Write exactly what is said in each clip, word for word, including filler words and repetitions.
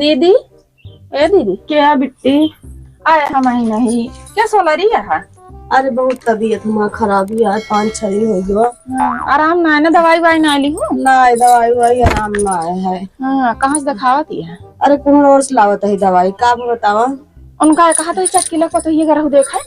दीदी, ए दीदी। क्या बिट्टी? आए हम ही नहीं। क्या सोलरी है? अरे बहुत तबीयत हमार खराब ही है, पाँच छह दिन हो गया। हाँ, आराम ना है ना, दवाई वाई ना ली हूँ? ना, दवाई वाई आराम ना है। हाँ, कहाँ से दिखावत ही है? अरे कौन और से लावत है दवाई, का बतावा? उनका कहा तो चटकीला पतोहिया गरहु देखे।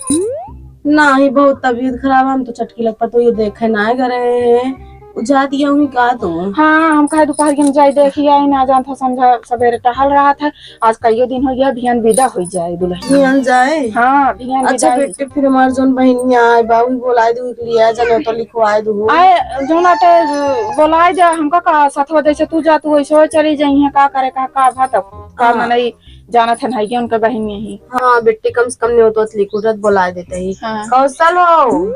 नाही, बहुत तबीयत खराब है, हम तो चटकीला पतोहिया देखे ना गए हैं। उ जात गया हूँ का तू? हाँ, हम कहे दोपहर के हम जाई देखी आई, ना जानत ह समझा सबेरे टहल रहत ह। आज कइयो दिन हो गया, बिहान विदा हो जाए दुल्हन। बिहान जाए? हाँ, बिहान अच्छा विदा हो बेटे, फिर हमार जौन बहिनिया आए बा, उ बोलाए दू, लिया जाए तो लिखवाए दू। आए, जौन आटे बोलाए दे, हमका का साथ हो, जैसे तू जा, तू वैसे चली जाइए, का करे, का, का भा तब, का हाँ। मनई जानत हन है कि उनके बहिन यही। हाँ बेटी, कम से कम न्योतो लिखुरत बोलाए देते ही। हाँ। कौशल हो,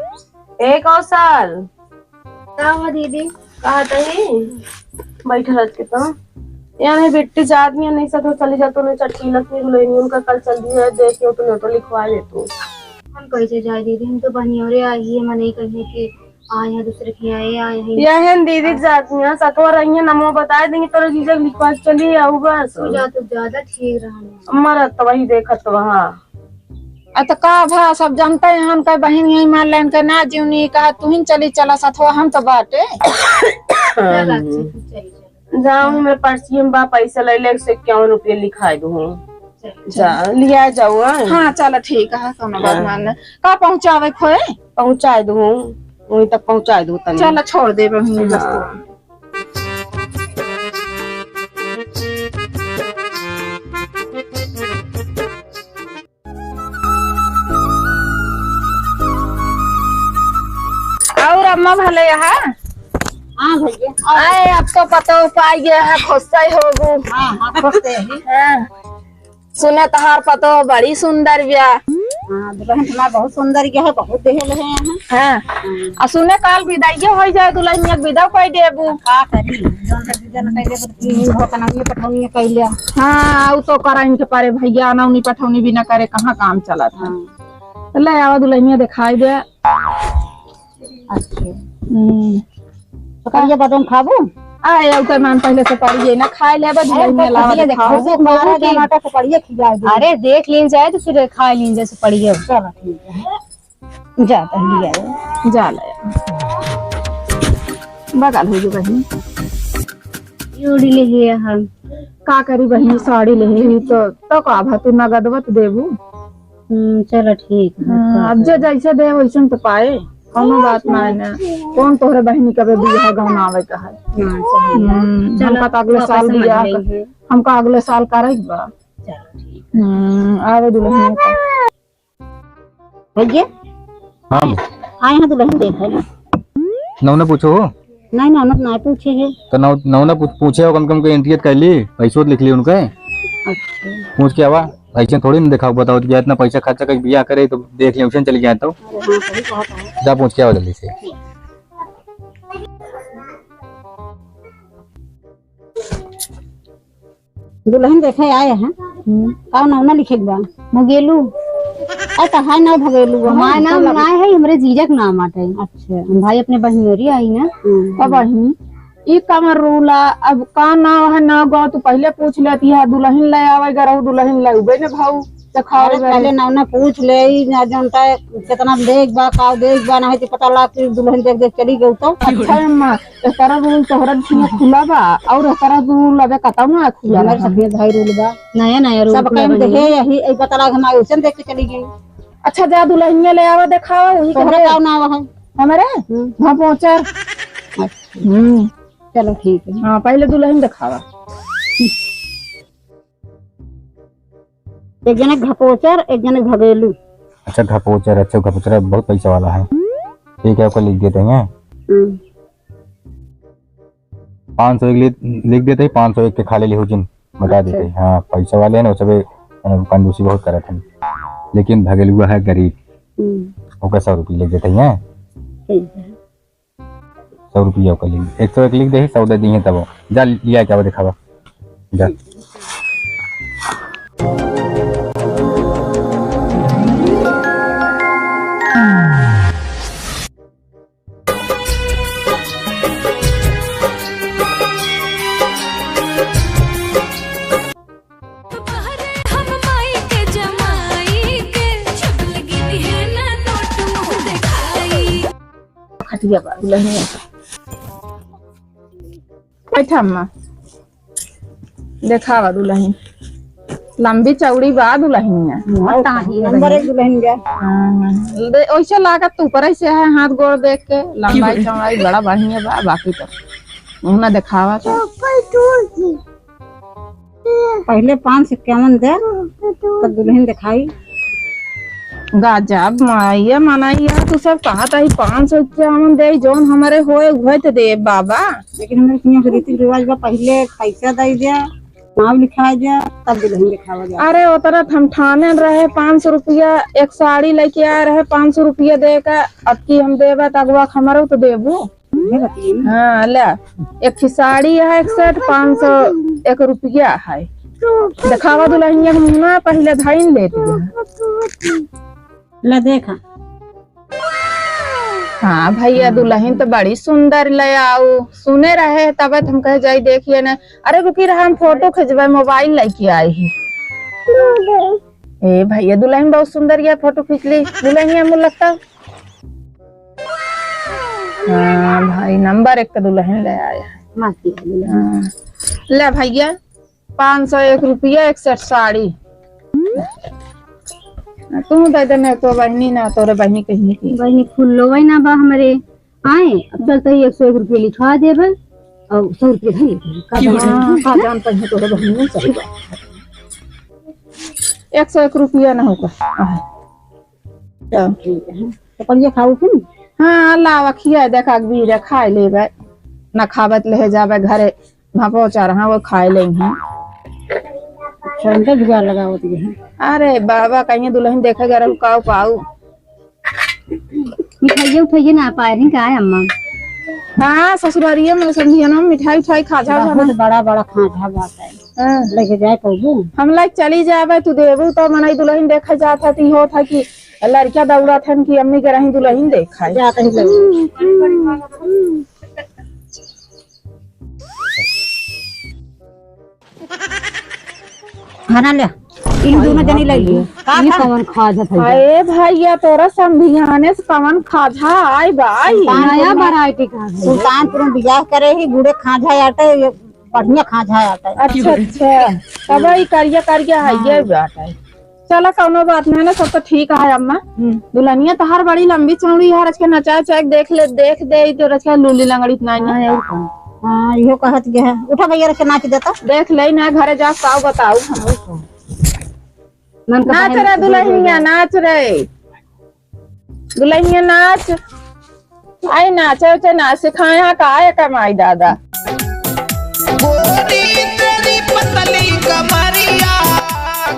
ए कौशल। का हुआ दीदी? कहा तही बैठल रहत के तो। यानी बेटी जात में नहीं सतो चली जातो, नहीं चटकीलत नहीं बुलाई नहीं उनका कल चल दिया है, देख के तो न्योतो लिखवा दे तू। हम कैसे जाए दीदी, हम तो बनियोरे आई है, मने कहे कि आए हैं दूसरे के यहाँ, आए हैं। यहन दीदी जात में सतवा रही है, नमो बताए देंगे, तोरे जीजा के लिखवा के चली आऊ बस। तू जा, तू ज्यादा ठीक रहा। मरत तो वही देखत वहाँ। आ त का भा, सब जानते हैं, हम कहे बहिन यही मान लेन के ना जीवनी, कहा तू ही चली चला सथवा, हम तो बाटे। चल, अच्छा, तू चली चल। जाऊँ मैं पर्ची में बा पैसा ले ले, से इक्यावन रुपये लिखाए दू। चल, जा, चल। लिया जाओ, हाँ? हाँ, चल, ठीक है, कोनो बात हाँ। मान ले। का पहुँचावे खोए? पहुँचाए दू, वहीं तक पहुँचाए दू तनी। चल, छोड़ दे बहिनी, बस हाँ। तू। और अम्मा भले यहाँ? हाँ भैया। आए, अब तो पतो पाई गया है, खुश से होगू। हाँ, हाँ, खुश से ही। हाँ। सुने तहार पतो बड़ी सुंदर बिया। हाँ, दुल्हन हमार बहुत सुंदर गया है, बहुत देहल है यहाँ। हाँ। हाँ। आ सुने काल विदाई हो जाए, दुल्हन एक विदा कोई देबू। का करी? जौन तक जन कैले, तो तीन दिन हो, कनौनी पठौनी कैले। हाँ, उ तो करा इनके पारे भैया, नौनी पठौनी भी ना करे, कहाँ काम चलत है। हाँ। तो ले आवा दुल्हनिया दिखाई दे। अच्छा। हम्म। सुपरिया बादाम खाबू? आ, ये उतर मान पहले सुपरिया ना खाए ले, बस अरे, दुल्हनिया लावा सुपरिया दिखाओ। देखो, बारह जन आटा सुपरिया खिला दे। अरे, देख लीन जाए तो फिर खा लीन जाए सुपरिया। चलो, ठीक है। जा, पहले ले आओ। जा ले। बगल हो जो बहिनी। चूड़ी ले लिया हम। का करी बहिनी, साड़ी ले ली तो, तो का भा तू नगदवत देबू? हम्म, चलो ठीक है। हाँ, अब जे जैसे दे वैसन तो पाए, कौनो बात ना है ना। कौन तोहरे बहिनी कबे बियाह गौना आवे का है? हाँ, सही है। हम्म, चलो, हमका तो अगले साल बियाह कर, हमका अगले साल करे के बा। चलो ठीक। हम्म, आवे दुल्हन का। भैया। हाँ। आए हैं दुल्हन देखे। नौना पूछो हो? नहीं, नौना तो ना पूछे है। तो नौ-, नौना पूछ-, पूछे हो, कम से कम के एंट्री कर ली, पैसो तो लिख ली उनके। अच्छा। पूछ के आवा, ऐसे थोड़ी ना देखा, बताओ, तो इतना पैसा खर्चा करके बियाह करे, तो देख लिया, उसे चली जाए तो। अरे हाँ, सही कहा था। जा पूछ के आवा जल्दी से। दुल्हन देखे आए हैं। हम्म। का नाम ना लिखे के बा? मुगेलू। अरे तो हाय ना भगेलू, हमार नाम ना है, हमरे जीजा के नाम आटे। अच्छा। हम भाई अपने बहिनोरी आई ना। हम्म। अब बहिन, ई कमर रूला, अब का नाम है ना गाँव, तू पहले पूछ लेती है, दुल्हन ले आवे गरहु, दुल्हन ले उबे ने भाऊ, देखावे अरे गरहु। पहले नाम ना पूछ ले, ई ना जानता है कितना देख बा, का देख बा, ना है कि पता लाग कि दुल्हन देख देख चली गई तो। अच्छा अम्मा, एकरा रूल तोहरा दिहिया खुला बा, और एकरा रूल अबे कतौ ना खुला हमरे बा। सफेद भाई रूल बा। नया नया रूल सब खुला कहीं बा देखे नया। यही, एक पता लाग हमारे उसन देख के चली गई। अच्छा, जा दुल्हनिया ले आवा, देखावा, वही तोहरा कहे। का नाम है? हमारे? हम्म। हाँ, पहुँचा। अच्छा। हम्म। चलो, ठीक है। हाँ, पहले दुल्हन देखावा। एक जने घपोचर, एक जने घगेलू। अच्छा, घपोचर, अच्छा, घपोचर बहुत पैसा वाला है। ठीक है, आपका लिख देते हैं। हम्म। पाँच सौ एक लिख, लिख देते हैं, पाँच सौ एक के खा ले लिहो जिन, बता अच्छा। देते हैं। हाँ, पैसा वाले हैं ना, वो सब, अ, कंजूसी बहुत करत हैं, लेकिन भगेलुआ है गरीब, हम्म। ओके सौ रुपये लिख देते हैं। ठीक है। सौ रुपया ओकर लिख, एक सौ एक लिख दे, सौ दे दिहे तब। जा लिया क्या वो दिखावा। जा। खटिया बा दुलहिनिया। बैठा अम्मा, देखावा दुलहिन। लंबी चौड़ी बा दुलहिनिया। हाँ, ताही नंबर एक दुलहिन बा। हाँ, दे-, ओइसे लागत तू ऊपर से है, हाथ गोड़ देख के लंबाई चौड़ाई बड़ा बढ़िया बा, बाकी तो मुँह ना देखावा तो। पहिले पाँच सौ इक्यावन दे, तब दुलहिन देखाई। गजब माइया मनइया, तू सब कहत ही पाँच सौ इक्यावन दे, जौन हमरे होए उहे तो दे बाबा। लेकिन हमरे हियाँ के रीति रिवाज बा, पहिले पैसा दे दे, नाम लिखा दे, तब दुलहिन देखावा जाए। अरे ओतना त हम ठाने रहे, पाँच सौ रुपया एक साड़ी लेके आए रहे, पाँच सौ रुपया दे के, अब की हम देबे त अगुआ हमरो तो देबू। ये बतिये ना। हाँ, ले। एक ठे साड़ी है, एक सेट, पाँच सौ एक रुपया है। देखावा दुलहिनिया के मुँह ना, पहिले धइन लेती है। ले देखा। हाँ भइया, दुलहिन तो बड़ी सुंदर ले आऊ। सुने रहे, तबे तो हम कहे जाई देखिए ना। अरे रुकी रहा, हम फोटो खींचबे, मोबाइल लेके आई ही। ए भइया, दुलहिन बहुत सुंदर, ये फोटो खींच ली। दुलहिनिया मुँह लगता। हाँ भाई, नंबर एक का दुलहिन ले आया है। मासी का दुलहिन। हाँ। ले भइया, पाँच सौ एक रुपया, एक सेट साड़ी। तू दे दे, नहीं तो बहिनी ना, तोरे बहिनी कहीं की। बहिनी खुल्लो वही ना बा हमरे। आए, अब चलते ही एक सौ एक रुपया लिखवा देबे और सौ रुपया धर लेबे। का की जान? हाँ, का जान कहीं तोरे बहिनी नहीं सही बा। एक सौ एक रुपया ना होगा। हाँ। तो ठीक है। तो कलिया खाऊ फिर? हाँ, लावा खिया दे, का बीरा खाए लेबे। ना खाबे त ले जाबे घरे, भापो चार, हाँ, वो खाए ले ही। ठंडा जुगाड़ लगावत है। अरे बाबा, कहीं दुलहिन देखे गरम काऊ पाऊ। मिठाइया उठाइया ना पाए रही का अम्मा? हाँ, ससुरारिये में समझिए ना, मिठाई उठाई खाजा बहुत ना। बड़ा बड़ा खाजा बात है। हाँ। लेके जाए पौबू? हम लाइक चली जाबे, तू देबू तो मनई दुलहिन देखे जात है, ती होत है कि लड़किया दौड़त हन कि अम्मी के रही दुलहिन देखाई। जात ही लगे। खाना ले, इन दोनों जनी ले ली। का ये खा? कवन खाजा भइया? अरे भइया, तोरा समधियाने से कवन खाजा आई बाई? सुल्तान नया वैरायटी का है। सुल्तानपुर में बियाह करे ही, गुड़े खाजा आटे, ये बढ़िया खाजा आटे। अच्छा, अच्छा। तब ई करिया करिया है, हाँ। ये बात है। चला, कौनो बात नहीं ना, सब तो ठीक है अम्मा। हम्म। दुलहिनिया तहार बड़ी लंबी चौड़ी है, रच के नचाए चाहे देख ले, देख दे, ई तो रच के लूली लंगड़ी इतना ही। हाँ, और का? हाँ, इहो कहत के है। उठा भइया, रच के नाच देता। देख ले ना, घरे जा, का बताऊ हम। और का? मन का नाच बहन रे दुलहिनिया, नाच रे। दुलहिनिया नाच। आई नाचे उचे ना सिखाए, हाँ का है कमाई दादा। गोरी तेरी पतली कमरिया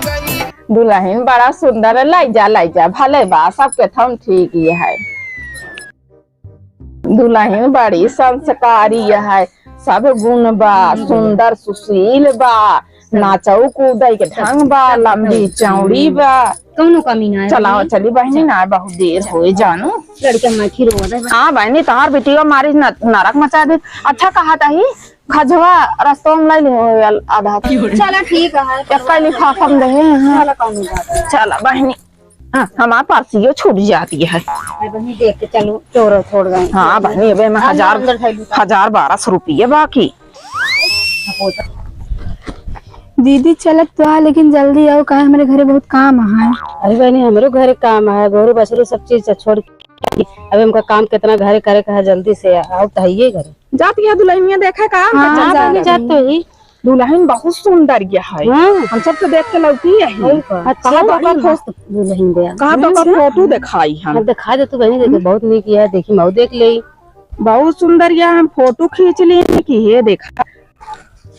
गई। दुलहिन बड़ा सुंदर है, लाई जा, लाई जा, भले बा, सबके थम ठीक ही है। दुलहिन बड़ी संस्कारी है, सब गुण बा, सुंदर सुशील बा, नाचऊ कूदई के ढंग बा, लंबी चौड़ी बा। कौनो कमी ना है चलाओ बहिनी। चली बहिनी, ना बहुत देर होए जानू। लड़का माखी रो रहे बा। हाँ बहिनी, तहार बिटिया मारी न-, नरक मचा दे। अच्छा कहा तही, खजवा रस्तों में लाई ले हो आधा। चला ठीक है। एक्का लिफाफा में दे, हाँ। चला कौनो बात नहीं। चला बहिनी। हाँ, हमार पर्सियो छूट जाती है। अरे बहिनी, देख के चलो, चोर छोड़ गए। हाँ बहिनी, अबे में हाँ, हजार, अंदर खाई लूटा। हजार बारह सौ रुपये बाकी। दीदी चलत तो है, लेकिन जल्दी आओ, काहे हमरे घरे बहुत काम है। अरे बहिनी, हमरो घरे काम है, गोरू बछरू सब चीज छोड़ के। अबे हमका काम कितना घरे करे का है, जल्दी से आओ, तो है ये घरे। जाती है दुलहिनिया देखा का, हम हाँ, तो हाँ, जाती बहिनी, है। जात तो ही। दुलहिन बहुत सुंदर ये है। हाँ। हम सब तो देख के लौटी है। और का? अच्छा, कहा तो बड़ी ओकर फो-, मस्त दुलहिन बा। कहा तो ओकर अच्छा। फोटो दिखाई हम। हाँ, दिखा दे तू बहिनी, देखे, हम्म। बहुत नीक ये, देखी, मऊ देख ले। बहुत सुंदर ये, हम फोटो खींच ली कि ये देखा।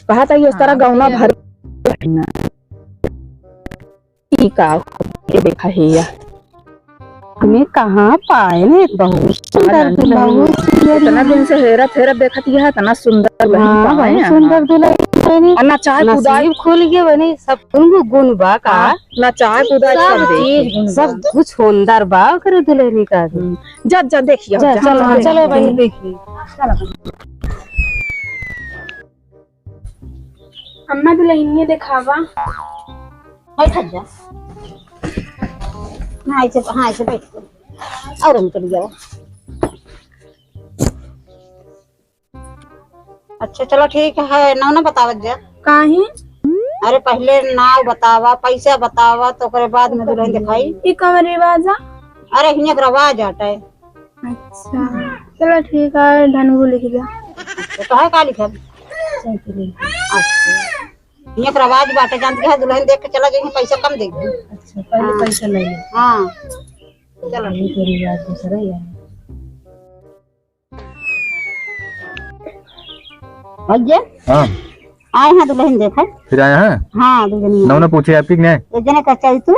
कहा था ये उस तरह हाँ, गौना ये भर। ई का हो? ये देखा है या। हमें कहाँ पाए ने? बहुत सुंदर दुल्हन। बहुत सुंदर। इतना दिन से हेरत हेरत देखत यह इतना सुंदर दुल्हन हाँ, पाए बहुत हैं। सुंदर दुल्हन। और नचाए कूदाए। नसीब खुल गए बने, सब गुण गुण बा का? हाँ, नचाए कूदाए सब सब देख। चीज गुण सब बा। कुछ होनदार बा ओकरे दुल्हनी का। हम्म, जा, जा, देखिए, जा, जा, चलो, हाँ, चलो देखिए। बहन, देखिए। अम्मा दुल्हनिया देखावा। बैठ जा। हाँ, ऐसे, हाँ, ऐसे बैठ। और हम चली जाओ। अच्छा, चलो ठीक है, नाव ना बतावत जा। काहे? अरे, पहिले नाव बतावा, पैसा बतावा, तो ओकरे बाद में दुलहिन देखाई। ई कवन रिवाज आ? अरे, हियाँ के रवाज आटे। अच्छा, चलो ठीक है, ढनगू लिख जा। तो कहे का लिखब? अच्छा, हियाँ के रवाज बाटे, जानत है, दुलहिन देख के चला जाइए, पैसा कम देगी। अच्छा, पहिले हाँ। पैसा ले ले। हाँ, चलो। ये तो रिवाज दूसरा ही है। भैया, हाँ। आए हैं दुलहिन देखे। फिर आए हैं? हाँ, दुलहिन। नौना पूछे आपकी कि नहीं? एक जने का चैतू,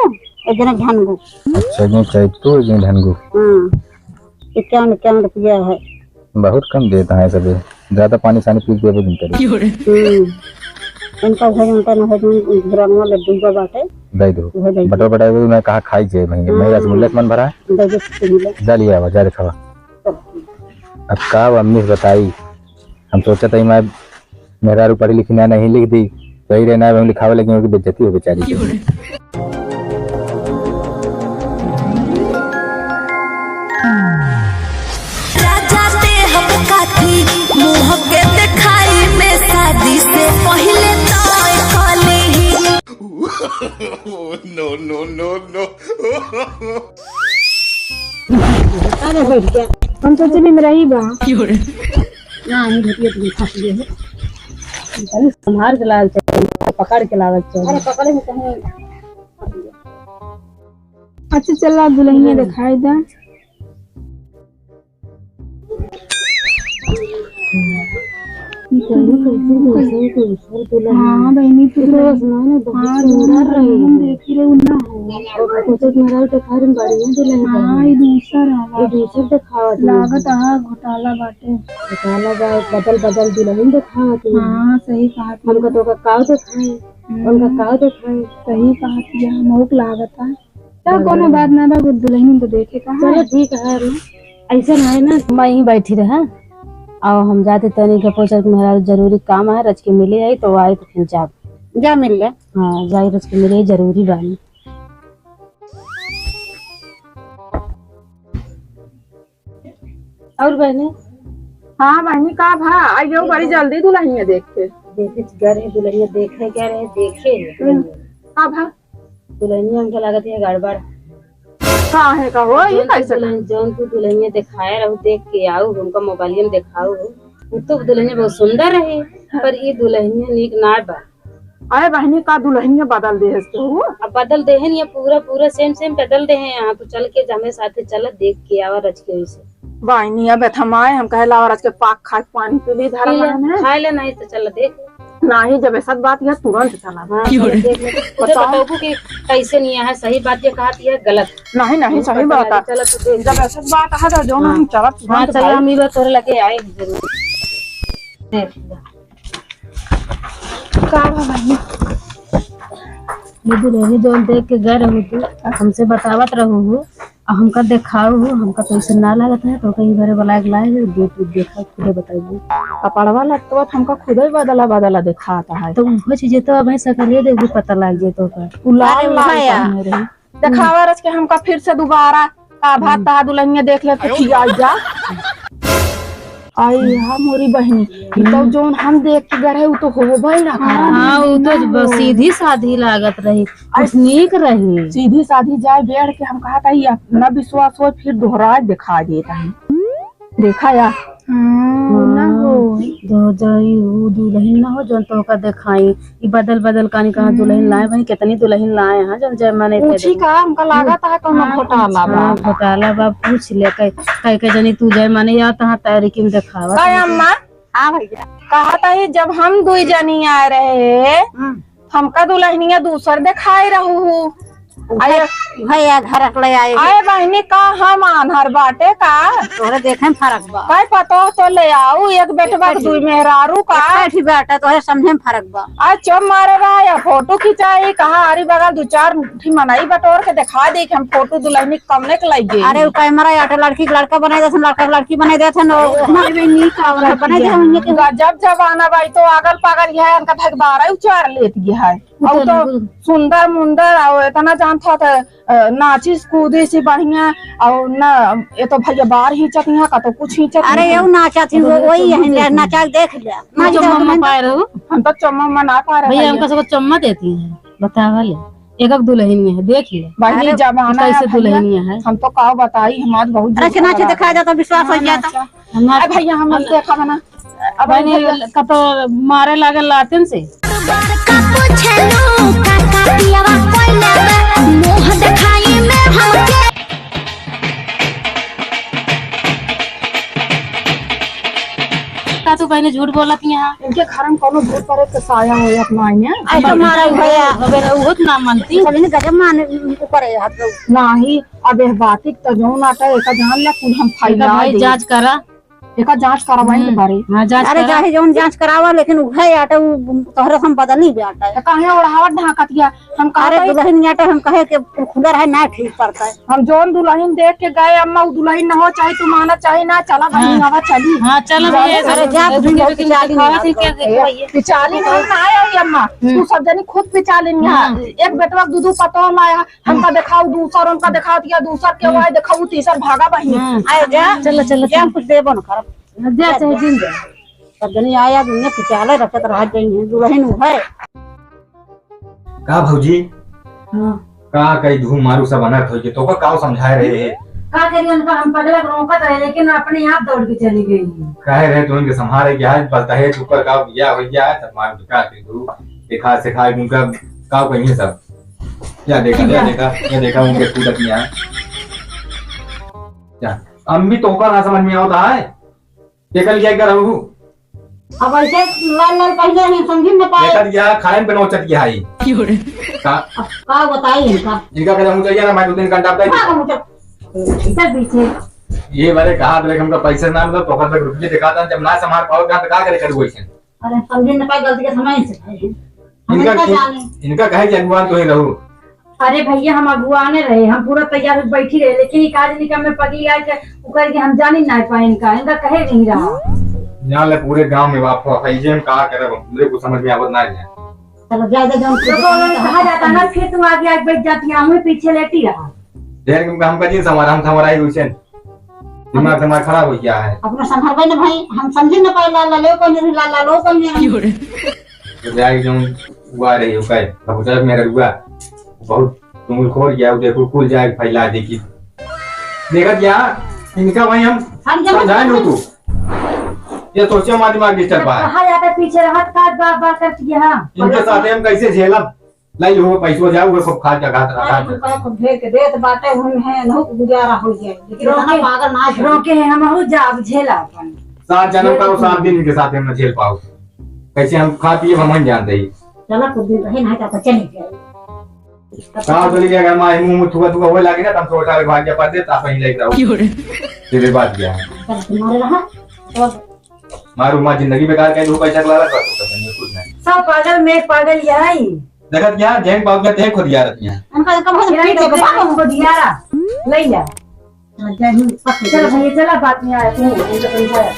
एक जने ढनगू। अच्छा, एक जने चैतू, एक जने ढनगू। हाँ, इक्यावन, इक्यावन रुपया है। बहुत कम देता है सभी, ज्यादा पानी सानी पी के भी नहीं करी। हम्म, इनका घर, उनका ना है, जो घरवा में लड्डू का बाटे। दे दो। वो दे दो। बटर बटर दे दो, मैं कहा खाई जे भाई, मैं हाँ। रसगुल्ले से मन भरा है। दे दो, दे दो। जा लिया आवा, जा दिखावा। अब का वो अम्मी से बताई, हम सोचत हई मैं मेहरारू पढ़ी लिखी ना नहीं लिख दी, वही रहना है, हम लिखावे लगी, उनकी बेइज्जती हो बेचारी की। राजा ते हम काथी मुँह के देखाई में शादी से पहिले तय कली। No, no, no, no। अरे बैठ गया। हम सोचे भी मेरा ही बा। ना, हम घटिया तो फंस गए हैं। खाली संभाल के लावल चाहिए, पकड़ के लावल चाहिए। अरे पकड़े में कहीं। अच्छा चल, आप दुलहिनिया देखाई दा। हाँ बहिनी, तू तो हाँ, दुलहिन देखी रहे ना हो। और कुछ मेरा तो खाली बड़ी दुलहिन हाँ, बनी। ये दूसर हवा। ये दूसर देखावत है। लागत है घोटाला बाटे। घोटाला बा, बदल बदल दुलहिन देखावत है। हाँ, सही कहा तू। हमका तो का काव देखाई, हम्म। उनका काव देखाई। सही कहा तू, हमहू के लागत है। चल, कोनो बात ना बा, दुलहिन तो देखे का है। चलो ठीक है, अम्मा। ऐसे ना है ना, मैं यहीं बैठी रहा। और हम जाते तनी के पोचर के मेहरारू जरूरी काम है, रच के मिले आई तो आई तो फिर जाब। जा मिल ले। हाँ, जाई रच के मिले, जरूरी बानी। और बहनी? हाँ बहनी, का भा? आई जाऊ बड़ी जल्दी दुलहिनिया देख के। देखे घर है दुलहिनिया, देखे क्या रहे, देखे है हम्म। दुलहिनिया। का भा? दुलहिनिया हमके लागत है गड़बड़। काहे का हो, ये जौन तू कैसे? दुलहिन, जौन तू दुलहिनिया देखाए रहू, देख के आऊ, हमका मोबाइलिया में देखाऊ। वो तो दुलहिनिया बहुत सुंदर रही, पर ये दुलहिनिया नीक ना बा। अरे बहनी, का दुलहिनिया बदल देहस केहू? अब बदल देहन या पूरा, पूरा same, same बदल देहे। यहाँ तो चल के जमे साथे चल, देख के आवा रच के उसे। बहनी, अब हम आए, हम कहे लावा रच के पाक खाए, पानी पी ली, धरा पी ले, मन है। खाए ले, नहीं तो चल देख। नहीं, जब ऐसा बात है, तुरंत चला। हाँ, चल देख ले। उसे बताओ। बताओ कि कैसे नहीं है, सही बात ये कहा कि है गलत। नहीं, नहीं, सही बात है। चल तू देख। जब ऐसा बात है, तो जो हाँ। हम चला, तुरंत हाँ, चल, भाई। हम ई बात तोरे लगे आए जरूर। देख ले। का बा बहिनी? ये दुलहिन जौन देख के गए रहू तू, हमसे बतावत रहू हूँ, आ हमका देखाऊ हूँ, हमका तो ऐसे ना लागत है, तो कहीं घरे बुलाए के लाए हो, दे तू देखा, खुदे बताइबू। कपड़वा लत्तवा तो हमका खुदे बदला बदला देखाता है। तो उहो चीजें तो अब है सकलिए देखबू, पता लाग जाए तो का। उ लाल अरे लाल वाह यार। पहने रही। देखावा रच के हमका फिर से दोबारा का भात हम्म। तहा दुलहिनिया देख ले तो खिया जा। आई हा मोरी बहिनी, ई तो हम्म। जौन हम देख के गए रहे, उ तो होबे ना करे। हाँ, उ तो ना बस हो। सीधी साधी लागत रही, कुछ नीक रही। सीधी साधी जाए बेड़ के हम कहा था, ये ना विश्वास हो, फिर दोहराए देखा देता है। देखा या? हाँ, ना हाँ, हो। तो जाई उ दुलहिन ना हो, जौन तोहका देखाई। ई बदल बदल कानी कहाँ दुलहिन हम्म। लाए भाई, कितनी दुलहिन लाए हैं, जौन जयमाने पे पूछी देखो। का, हमका लागत है कौनो हाँ, घोटाला बा। हाँ, घोटाला बा, पूछ ले, कह, कह के जनी तू जयमाने या तहाँ तैयारी किन देखावा। का अम्मा? हाँ भैया। कहा था ये जब हम दुई जनी आए रहे, हम्म। हमका दुलहिनिया दूसर देखाए रहू हूँ। अरे भैया घर ले आए। अरे बहिनी, का हम आन्हर बाटे का? तोहरे देखे में फर्क बा। काय पतो तो ले आऊ, एक बेटवा के दुई मेहरारू का। एक ही बेटा, तोहरे समझे में फर्क बा। आ चुप मारे रहा या फोटो खिंचाई, कहा आरी बगल दू चार ठी मनई बटोर के देखा दे कि हम फोटो दुलहिनी कमने के लइगे। अरे उ कैमरा आटे लड़की के लड़का बनाई देथन, लड़का के लड़की बनाई देथन, ओ, ओ, हमारे में नीक आवत बनाई देथन। गजब जमाना बाई, तो अगल पागल ये है, इनका ठेकेदार उचार लेत ये है। और तो सुंदर मुंदर और इतना जानत ह त, अ, नाचिस कूदिस बढ़िया। और ना, ये तो भैया बार हिंचत हिया, का तो कुछ हिंचत अरे, हिया। यहू नाचत ही, वो, वही है, नाचा देख ले। चम्मा मा पाए रहो। हम तो चम्मा मा ना पाए रहे भैया, भैया। हमका सबको चम्मा देती है, बतावा ले। एक एक दुल्हनिया है, देख ले। बहिनी, अरे, जमाना कैसे है भैया, दुल्हनिया है। हम तो का बताई, हमार बहुत अरे, नाचे दिखाया जाता, विश्वास हो जाता। नाचा। हम नाच-, अरे भैया, हम हम देखा बना। अब बहिनी, भैया कतो मारे लागल लातिन से। का पूछलू, का, का पियवा कोई लेबे, मुंह देखाई में हमके। का तू बहिनी झूठ बोलत यहाँ? इनके घर में कोनो भूत प्रेत के साया हो अपना आइने। ऐसा मारा भैया। अबे उहो तो ना मानती। चलिए ना, गजब मान ऊपर है हाथ। नाही, अब यह बात ही तो जौन आटा है, एका जान ला, कुल हम एका फाइला भाई दे। जांच करा। एका जांच करवाई हम्म। बारे। हाँ, जांच अरे करा। चाहे जौन जांच करावा, लेकिन उहे आटा उ तोहरे हम बदली भी आटा है। तो काहे ओढ़ावत ढाकत गया? हम कहा अरे था दुल्हन आटा हम कहे के खुला रहे ना ठीक पड़ता है। हम जौन दुल्हन देख के गए अम्मा, उ दुल्हन ना हो, चाहे तू माना चाहे ना, चला बहिनी हाँ। आवा चली। हाँ, चलो भैया, अरे जा, अरे दुल्हन के पिचाली पिचाली नहीं नहीं आती। पिचाली नहीं ना आया है अम्मा, हम्म। तू सब जनी खुद पिचाली नहीं हाँ। है। एक बेटवा दू दू पतोह लाया, हमका देखाओ दूसर, हमका देखाओ दिया दूसर, के हम्म। वाई देखाओ तीसर, भागा बहिनी। हम्म। आए जा। चलो, चलो, जा, चलो। कुछ देबो न करब। जा, चाहे जिन जा। सब जनी आया, दुनिया पिचाले रखत रह गई है, दुल्हन उ है। का भौजी? हाँ। का कही धूम मारू सब अनर्थ होई के, तोका का समझाए रहे हैं? का करी, उनका हम पगला रोकत रहे, लेकिन अपने आप दौड़ के चली गई। कहे रहे तो इनके संभाले के आज बलता है, ऊपर का बिया हो गया है, तब मार का कही धूम, देखा, सिखा, उनका का कही है सब। क्या देखा, क्या देखा, क्या देखा उनके कूदत में है? क्या? हम भी तोका ना समझ में आवता है। देखल क्या कर रहू? अब ऐसे लाल लाल पहले ही समझी न पाए। देखल क्या खाए पे नोचत की आई? का? अब का बताई इनका? इनका कदम ऊंचा गया ना, मैं दो दिन का डाब दे। हाँ, हम उठा। इधर पीछे। ये बारे कहा था, हमका पैसे ना मिला, पकड़ तक रुपये दिखाता, जब ना संभाल पाओ, कहाँ तो का करे करू ऐसे? अरे, हम समझे न पाए, गलती के समय से भाई। हम इनका इनका कि-, जाने। इनका कहे कि अगुवान तो ही रहू। अरे भैया, हम अगुवाने रहे, हम पूरा तैयार होके बैठी रहे, लेकिन ये काज निकम में पगली आए के, उ करके हम जानी ना पाए इनका, इनका कहे नहीं रहा। जान ले, पूरे गांव में बाप हो, है, ये हम का करब, हम पूरे को समझ में आवत ना है। चलो, जा, जा, जाओ, तो कहा जाता ना, फिर तुम आगे आके बैठ जाती, हम ही पीछे लेटी रहा। ढेर के हमका जिन संभारा, हम संभारा ही उसे। दिमाग हमारा खराब हो गया है। अपना संभाल भाई ना भाई, हम समझे ना पाए, लाल लाल, ओ कौन है, लाल लाल, ओ कौन है। तो जाए जो हुआ रही हो, कहे, अब उधर मेरा हुआ, बहुत तुम खोल गया, वो देखो, कुल जाए फैला दे की। देखा क्या, इनका भाई हम हम जब समझाए लो तू। ये सोचे हमारा दिमाग डिस्टर्ब है। कहा जाता पीछे रहत का बार बार करती है, हाँ। इनके साथ हम कैसे झेलब? लाई हो, पैसो जाओ, वो सब खा के घात रहा अरे, है। रुपया खूब ढेर के देत बाटे, हम हैं, नहु के गुजारा हो जाए। लेकिन रोके, इतना पागल ना है। रोके हैं, हम हो जा, अब झेला अपन। सात जन्म का वो सात दिन इनके साथ हम न झेल पाओ। कैसे हम खा पिए, हम नहीं जानते ही। चला, कुछ दिन रहे, नहीं तो अपन चली जाए। सात चली गया, अगर माँ मुंह में थुआ थुआ होए लागे ना, तो हम सोचा भाग जा, पड़ दे, ताप ही लेके रहो। क्यों रे? तेरे बात क्या है? चल, तुम्हारे रहा, और मारू माँ जिंदगी बेकार कर दू, पैसा के लालच बा, तो कुछ नहीं। सब पागल में पागल यही। देखत क्या, जैन पागल ते खुद यार रखिया। उनका कब हम ये पीट के देखो, बाबा। खुद यारा। ले जा। जय हिंद। चल भैया, चला बात में आया, तू, तू तो पैसा है।